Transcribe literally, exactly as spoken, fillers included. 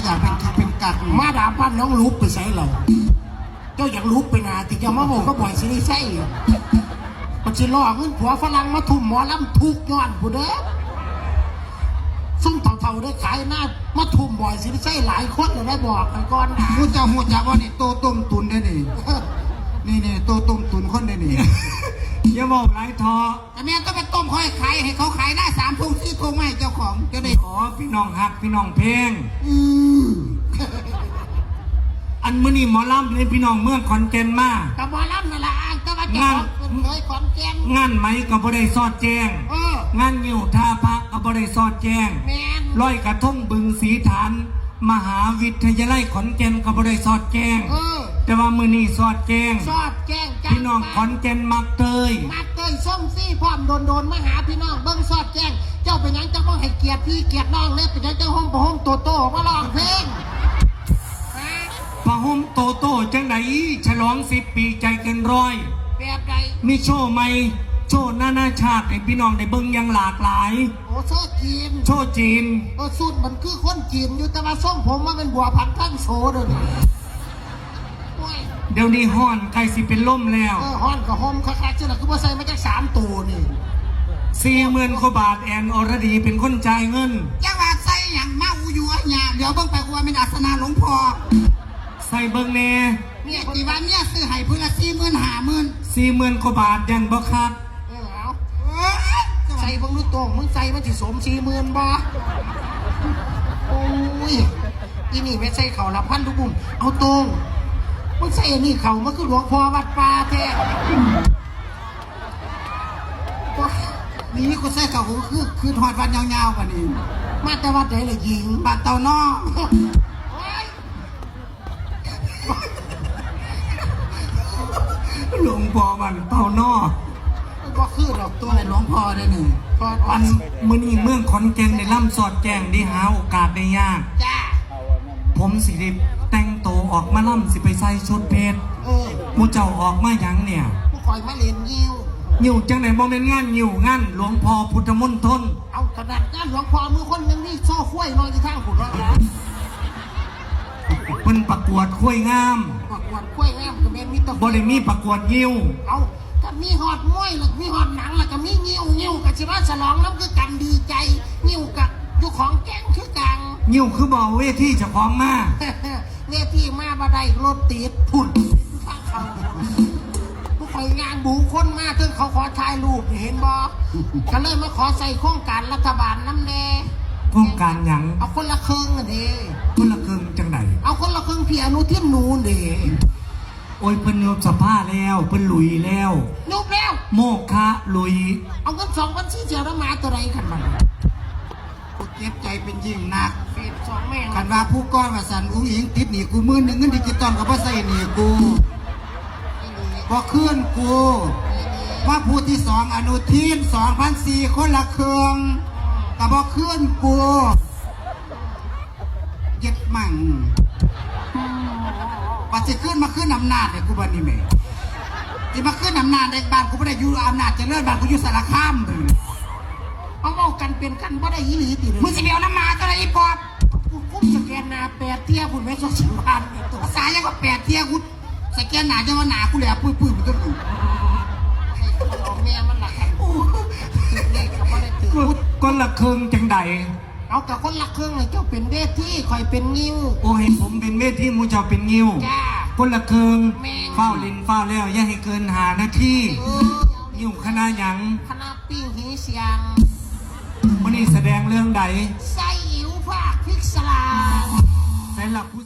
จากเป็นคือเป็นกัก มาดามบ้านน้องลุกไปไสเหล่า เจ้าอยากลุกไปนาติ เจ้ามาบอกก็บ่อยสิได้ใช่ มันสิรอเงินผัวฝรั่งมาทุ่มหมอลำทุกย้อนผู้เด้อ ซุ่มเฒ่าๆได้ขายหน้ามาทุ่มบ่อยสิได้ใช่หลายคนเลยได้บอกกันก่อนนะ ฮู้จัก ฮู้จักว่านี่โตต้มตุ๋นเด้อนี่ นี่ นี่โตต้มตุ๋นคนเด้อนี่ อย่าบอกหลายเถาะ แต่แม่ต้องไปต้มค่อยขายให้เขาขายหน้าสามทุ่มสี่ทุ่มให้เจ้าของจะได้ อ๋อ พี่น้องฮักพี่น้องแพง อืม อันมื้อนี้หมอลำเล่นพี่น้องเมืองขอนแก่นมา กับหมอลำนั่นละอ้างแต่ว่าเจ้าของเป็นเผยขอนแก่น งานไหมก็บ่ได้สอดแจ้ง เออ งานงิ้วท่าพระก็บ่ได้สอดแจ้ง แม่น ลอยกระทงบึงสีฐาน มหาวิทยาลัยขอนแก่นก็บ่ได้สอดแจ้ง เออ แต่ว่ามื้อนี้สอดแจ้ง สอดแจ้งจ้า พี่น้องขอนแก่นมักเตย มักเตยส่งฟรีพร้อมโดนๆมาหาพี่น้องเบิ่งสอดแจ้ง เจ้าเป็นหยังจังบ่ให้เกียรติพี่เกียรติน้องเลย เป็นหยังจังห่มผ้าห่มโตโตมาร้องเพลง ฮะ ผ้าห่มโตโตจังใด ฉลองสิบปีใจเกินร้อย แบบใด มีโชว์ใหม่ โชว์นานาชาติให้พี่น้องได้เบิ่งอย่างหลากหลาย โอ้ โชว์จีน โชว์จีน เออ สุดมันคือคนจีนอยู่ แต่ว่าทรงผมมันเป็นบัวผันทั้งโสเด้อนี่ โอ้ย เดี๋ยวนี้ฮ้อนใกล้สิเป็นลมแล้ว เออ ฮ้อนก็ห่มคักๆ จังล่ะ คือบ่ใส่มาจักสามตัวนี่ สี่หมื่นกว่าบาท แอนอรดีเป็นคนจ่ายเงิน จังว่าใส่หยังมาอูอยู่อะหยา เดี๋ยวเบิ่งไปกว่าเป็นอาสนะหลวงพ่อ ใส่เบิ่งแน่ เมียติว่าเมียซื้อให้พื้นละสี่หมื่นห้าหมื่น สี่หมื่นกว่าบาท ยันบ่คัก เออ เอา เอ้ย ใส่เบิ่งดูโต้ง มึงใส่มันสิสมสี่หมื่นบ่ โอ้ย อีนี่แม่นใส่เข้าละพันทุกบุ่ม เอาโต้ง มึงใส่อันนี้เข้ามาคือหลวงพ่อวัดป่าแท้ โอ้ย นี่กูใส่เข้ากูคือ คือฮอดวัดยาวๆ กว่านี้ มาแต่วัดใดล่ะหญิง บ้านเต่านอก โอ้ย หลวงพ่อบ้านเต่านอก บ่คือดอกตัว เป็นหลวงพ่อได้นี่ พ่อ อันมื้อนี้เมืองขอนแก่นได้ล่ำสอดแจ้ง ได้หาโอกาสได้ยาก จ้า ผมสิได้แต่งโตออกมาล่ำ สิไปใส่ชุดเพชร เออ หมู่เจ้าออกมาหยังเนี่ย ผู้ข่อยมาเล่นงิ้ว งิ้วจังใด บ่แม่นงานงิ้ว งานหลวงพ่อพุทธมณฑล เอาขนาดงานหลวงพ่อมือคนยังมีโซ่คุ้ยนอนอยู่ทางผุนเนาะ เพิ่นประกวดคุ้ยงาม ประกวดคุ้ยงามก็แม่นมีแต่ บ่ได้มีประกวดงิ้ว เอา ก็มีฮอดมวย แล้วมีฮอดหนัง แล้วก็มีงิ้ว งิ้วก็สิมาฉลองนำคือกัน ดีใจ งิ้วก็อยู่ของแกงคือกัน งิ้วคือบ่เอาเวทีเจ้าของมา เวทีมาบ่ได้ รถติด พุ่น ผู้ข่อยย่างบูคนมา เทิงเขาขอถ่ายรูปนี่ เห็นบ่ ก็เลยมาขอใส่โครงการรัฐบาลนำแน่ โครงการหยัง เอาคนละครึ่งนั่นเด้ คนละครึ่งจังใด เอาคนละครึ่งพี่อนุทินหนูเด้ โอ้ย เพิ่นยุบสภาแล้ว เพิ่นหลุยแล้ว ยุบแล้ว โมฆะหลุย เอาเงินสองพันสี่เสียน้ำหมาตัวใดกันมัน กูเจ็บใจเป็นยิ่งนัก เฟสสองแม่ง คันว่าผู้ก่อนว่าสัน อุ๊งอิ๋งติดหนี้กูหมื่นหนึ่ง เงินดิจิตอลก็บ่ใส่หนี้กู บ่คืนกู ว่าผู้ที่สองอนุทิน สองพันสี่ คนละครึ่ง ก็บ่คืนกู เย็ดมั่ง ว่าสิขึ้นมาขึ้นอำนาจเนี่ยกูบัดนี้แหม สิมาขึ้นอำนาจในบ้านกูบ่ได้อยู่อำนาจเจริญ บ้านกูอยู่สารคาม เอาเว้ากันเป็นกันบ่ได้อีหลีติ มึงสิไปเอาน้ำหมาตัวใดอีปอบ กูคุ้มสแกนหน้าแปดเที่ยพุ่นแม่น สองสิบ วันนี่ตัว ภาษาหยังก็แปดเที่ย กูสแกนหน้าจนว่าหน้ากูแหลกปุ้ยๆ มันก็อยู่ ให้กูเอาแม่มันล่ะครับ โอ้ เลขก็บ่ได้ถือ คนละครึ่งจังใด เอากับคนละครึ่งเลย เจ้าเป็นเวที ข่อยเป็นงิ้ว โอ้ ให้ผมเป็นเวที หมู่เจ้าเป็นงิ้ว จ้า คนละครึ่ง แม่น ฟ้าวเล่นฟ้าวแล้ว อย่าให้เกินห้านาที เออ งิ้วคณะหยัง คณะปิ้งหีเสียง มื้อนี้แสดงเรื่องใด ไส้อิ๋วภาคพิศดาร ใส่หลักผู้